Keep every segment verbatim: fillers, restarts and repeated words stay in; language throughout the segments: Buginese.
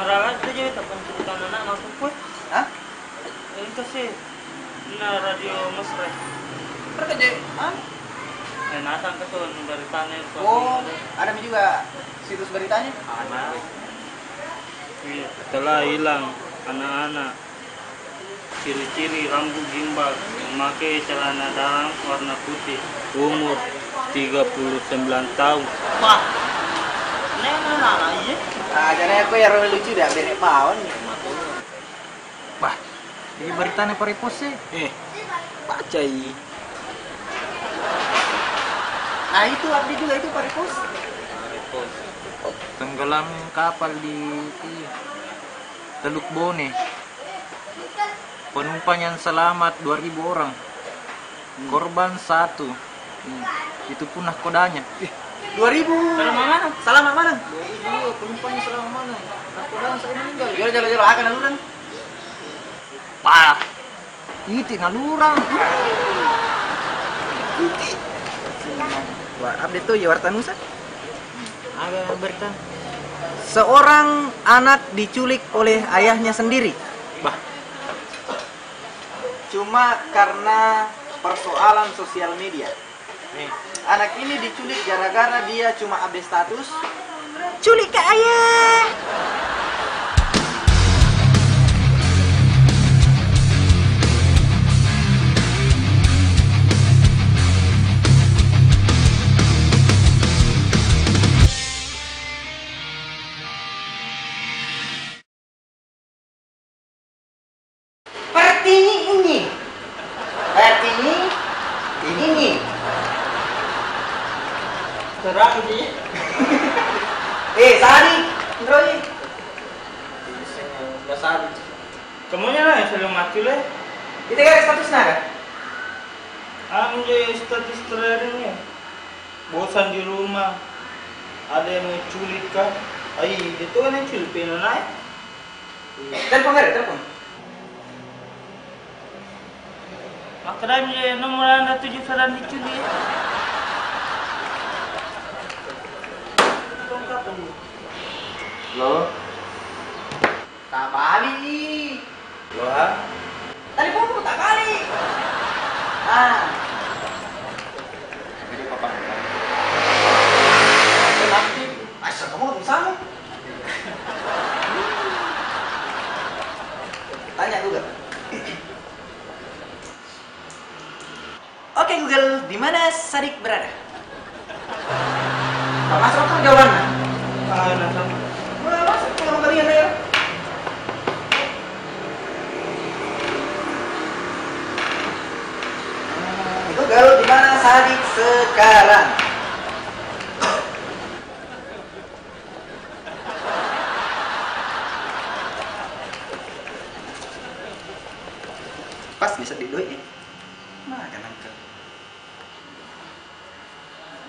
Marala itu jadi tempat cerita anak aku pun. Hah? Itu sih. Nah, radio Mesra. Berarti je, anu? Eh, natang ke tuh beritanya itu. Oh, ada juga situs beritanya? Ada. Iya, telah hilang anak-anak. Ciri-ciri rambut gimbal, memakai celana dalam warna putih, umur tiga puluh sembilan tahun. Wah, ini anak-anak, iya? Ah, jadi aku yang lucu deh, bere bawon. Wah, ini beritanya Parepos sih. Eh, baca i. Nah, itu abdi juga itu Parepos. Parepos. Tenggelam kapal di, di Teluk Bone. Penumpang yang selamat dua ribu orang. Hmm. Korban satu. Hmm. Itu pun nahkodanya. Ih, dua ribu. Selamat mana? Selamat mana? Dua ribu penumpangnya selamat mana? Nahkodanya saya meninggal. Jolo, jolo, jolo, akan nalurang. Wah. Iti nalurang. Iti. Wah, update tuh ya warta nusa. Aga berita? Seorang anak diculik oleh ayahnya sendiri. Bah. Cuma karena persoalan sosial media. Nih. Anak ini diculik gara-gara dia cuma update status. Culik ke ayah. Pertinyi ini. Pertinyi ini nih. Terang di. Eh, sadi, Roy. Nggak sadi. Kamunya lah yang selalu mati le. Kita garis status naga. Anu je status terakhirnya. Bosan di rumah. Ada yang menculik kah? Ai, itu kan yang culik pengen naik. Telepon, Gare, telepon. Makkedami nomor anda tujuh sedang diculi. Halo? Tabali. Halo, ha? Tadi pun tak balik. Ah. Jadi papa. Nanti, asal kamu sama. Tanya juga. Oke Google, di mana Sadik berada? Masuk ke jawabannya. Ah, enak. Udah masuk ke kalian ya. Google, di mana Sadik sekarang? Pas bisa di doi nih. Nah, jangan ke.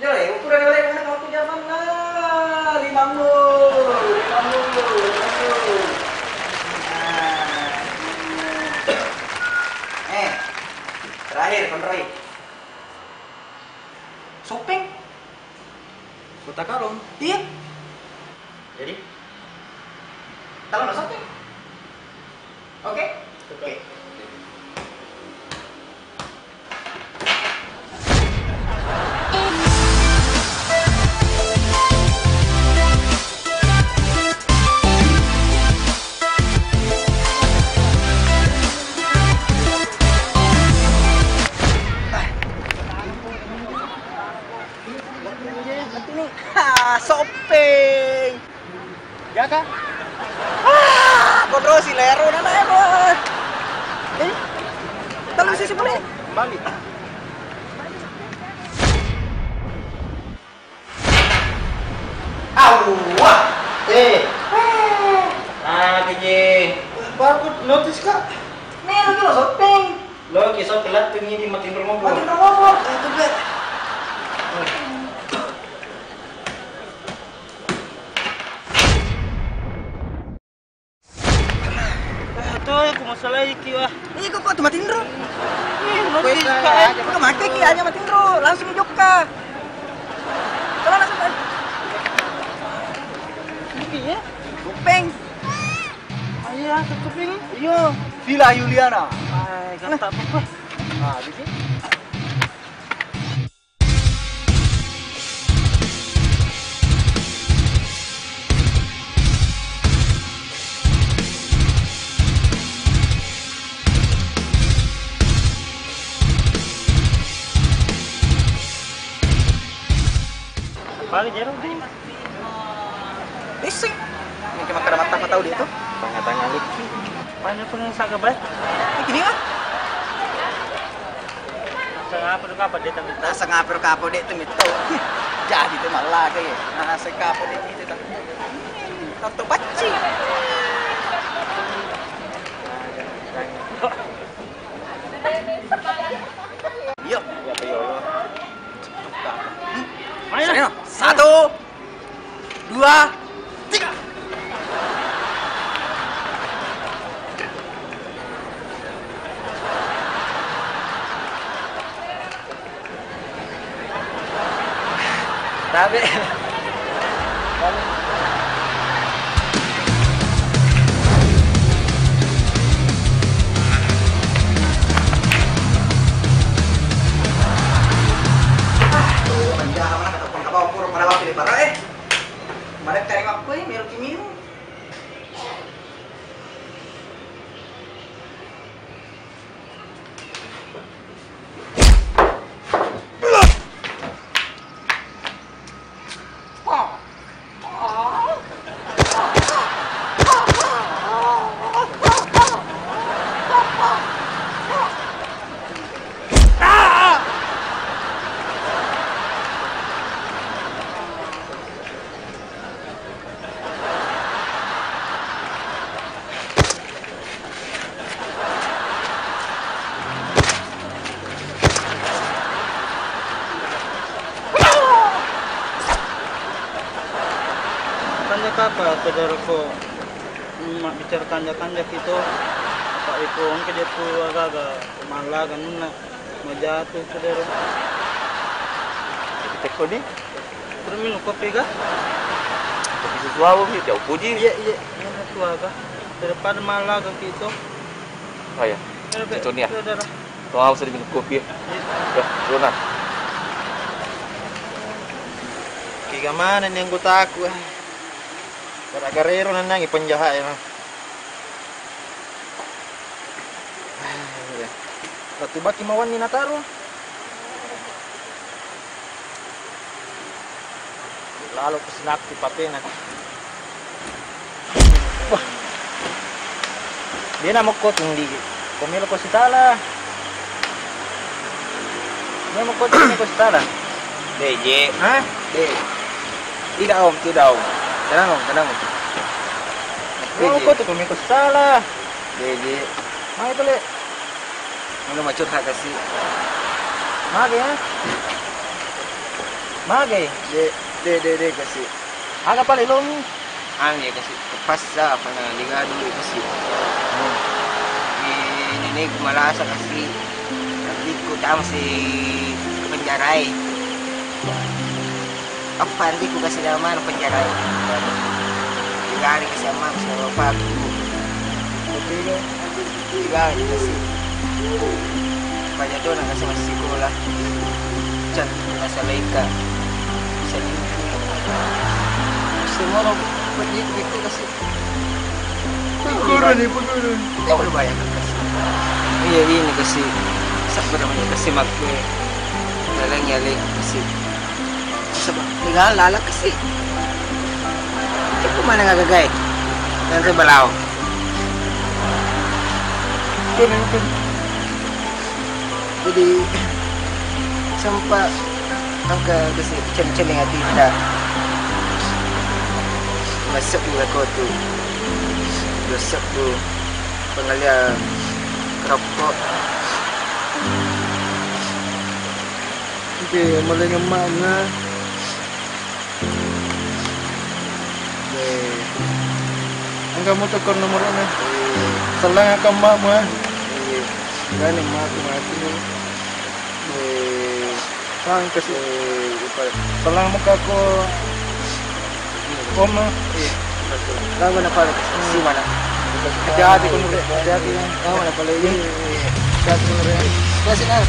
Jole, ukuran oleh mana kalau pinjaman? Nah, lima puluh, lima puluh, lima puluh. Nah. Eh, terakhir, Konroy. Sopeng. Kota Kalong. Iya. Jadi? Kalau nggak sampai. Oke? Oke. Ha, Sopeng. Jaka. Ah, kodro si lero nana ero. Eh, telu sisi boleh. Kembali. Awah. Eh. Ah, keje. Baru notis, Kak. Nih, lagi lo Sopeng. Lo kisah telat tuh ini matiin rokok. Matiin rokok. Itu, Kak. Ah, tuh, aku masalah iki, wah. Iya, kok, kok tuh matinro? Ih, lo kok bisa, eh? Kok make ki aja matinro, langsung jokka. Coba langsung, eh. Iya. Kupeng. Iya, tutup ini. Iya, Villa Juliana. Ay, ganteng apa? Nah, gitu. Paling jero. Isseng. Mungkin makkeda mattama tau dia tu. Tanga-tanga liki. Paling pun saga baik. Ini gini mah. Sangapa tu kapal dia tengah. Sangapa tu kapal dia tengah tu. Jadi tu malah kayak. Nah, sekapal dia itu tak. Tonton pacci. Iya. Ya, ya Allah. Ayo. Satu, dua, tiga. Tabe. Manjaha mana kata pengkabawa pura pada waktu di para, eh. Mana cari waktu, eh, meru kimiru. Tanja kapang, saudaraku, mabbicara tanja-tanja kita. Apa itu, engka je tu aga-aga mallaga nunna. Majatu, saudara. Tapi teko ni. Terus minum kopi ga? Kopi susu apa, Bi? Jauh puji. Iya, iya. Iya, tu aga. Daripada mallaga kita. Oh, iya. Iya, Bi. Itu ni, ya. Saudara. Tuang, harus diminum kopi, ya. Iya. Ya, turun, ah. Kiga mana ni anggotaku, ah. Gara-gara ero nennangi penjahat, ya. Iya. Ratu baki mawanni nataro. Lalo ku sinappi papena. Wah. Dia namo ko tungdi. Ko melo ko sitala. Dia namo ko tungdi ko sitala. Deje. Hah? De. Tidak, Om, tidak, Om. Tenang, Om, tenang, Om. Namo ko tu ko melo ko sitala. Deje. Mai pale. Melo macurhat kasi. Mage, ya? Mage? De, de, de, de, kasi. Aga pale lomi? Anu ya, kasi. Terpaksa, apa na, digadu kasi. Hmm. Di nenek malasa kasi. Nanti ku tamu si penjarai. Apa nanti ku kasi nama penjarai. Digari kasi ama, sama bapakku. Oke, ya. Tiga kasi. Pajatona kasi massikola. Cantik masalahika. Selingkuh. Semua mau pergi itu kasi. Peguru ni, peguru. Ya, udah bayangkan kasi. Iya, ini kasi. Sabar namanya kasi makku. Dalang ya, Le, kasi. Saba, ega lala kasi. Iku mana ngagagai? Nanti balawo. Betul, betul. Jadi, sempat angka kasi ceng-ceng dengan kita. Masuk juga kau tu. Masuk tu. Pengalian rokok. Oke, mulai ngemak na. Eh, engka mutu kor nomorna. Iya. Sellang akan makmu, ah. Iya. Gani makku mati. Eh, sangka si. Eh, lupa. Sellang muka ko. Iya. Oma. Iya. Betul. Lagu apa? Hmm. Si mana? Hati-hati, Nure. Hati-hati, ya. Oh, ada apa lagi? Hati-hati, Nure. Kasih, nah.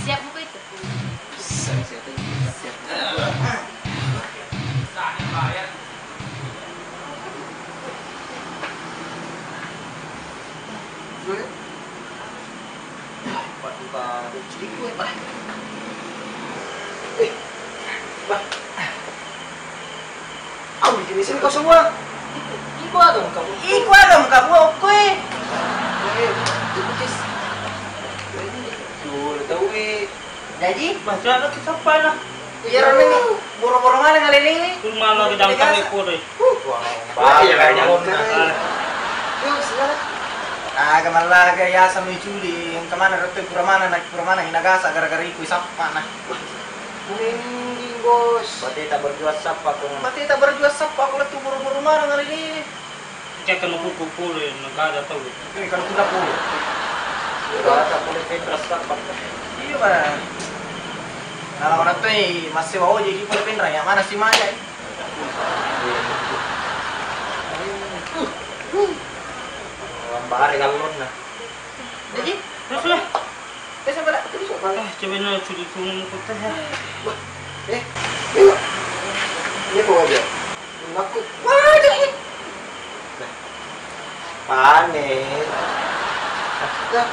Siap buku itu? Siap, siap, siap. Pak, buka kunci itu, eh, Pak. Eh, Pak. Au, di sini kau semua. Iku agam kamu. Iku agam kamu, oke. Eh, itu kis. Tuh, tahu, eh. Jaji? Mas, jangan kita apa lah. Iya, Ron, ini. Boro-boro mana ngaleng ini? Tuh, mana kita angkat, eh, kode. Wah, iya, bahaya, kan, jangan. Yuk, silakan. Aga mallaga yaseng miculi, engka maneng rotto pura maneng, na pura maneng inagasa gara-gara iku isappa na. Merinding, Bos. Berarti tak berjuang sappa ko. Berarti tak berjuang sappa ko, lettu buru-buru maneng hari ini. Cek kan pukul pukul, na kada tau. Ini kan kuda pukul. Kada pole Petra sappa. Iya, Bang. Nah, orang tuh masih bawa jadi pole Petra ya, mana si Maya? Lambare gallonna. Jadi, terus lah. Eh, sampai dah, terus apa? Eh, coba na curi tunggu teh. Wah, eh, ayo. Ini apa aja? Aku. Wah, deh. Pane. Dah.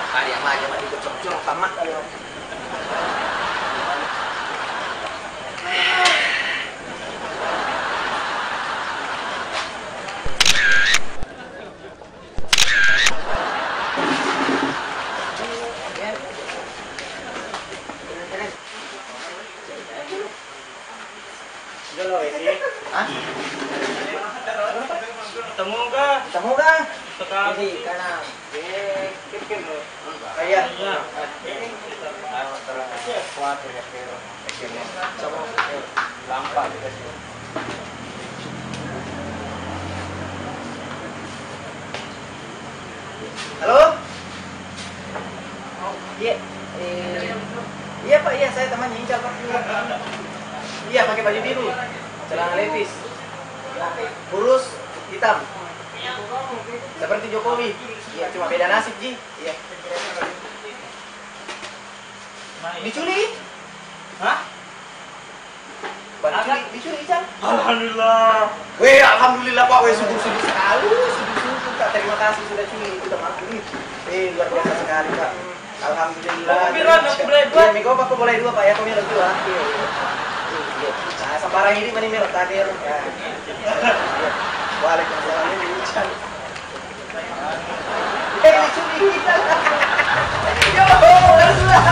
Tadi ama aja mandi kecok-cok sama. Hah? Temuga. Temuga. Sekali. Ini kanan. Eh, kecil loh. Iya. Iya. Kuat ya, Kero. Coba. Lampak kita sih. Halo? Iya, eh, iya, Pak, iya, saya temannya Ical, Pak. Iya, pakai baju biru, celana levis, kurus, hitam, seperti Jokowi. Iya, cuma beda nasib, Ji. Iya. Diculik? Hah? Bang, diculik, diculik, Ical. Alhamdulillah. Weh, alhamdulillah, Pak. Weh, syukur, syukur sekali. Syukur, syukur, Kak. Terima kasih sudah culik itu, Kak. Eh, luar biasa sekali, Kak. Alhamdulillah. Kopi, Ran, aku boleh dua. Iya, mi kopi aku boleh dua, Pak, ya. Kopi dua. Iya, iya. Nah, sembarang ini mani merek tadi, ya. Waalaikumsalam. Ini Ical. Eh, diculik. Yo, harus lah.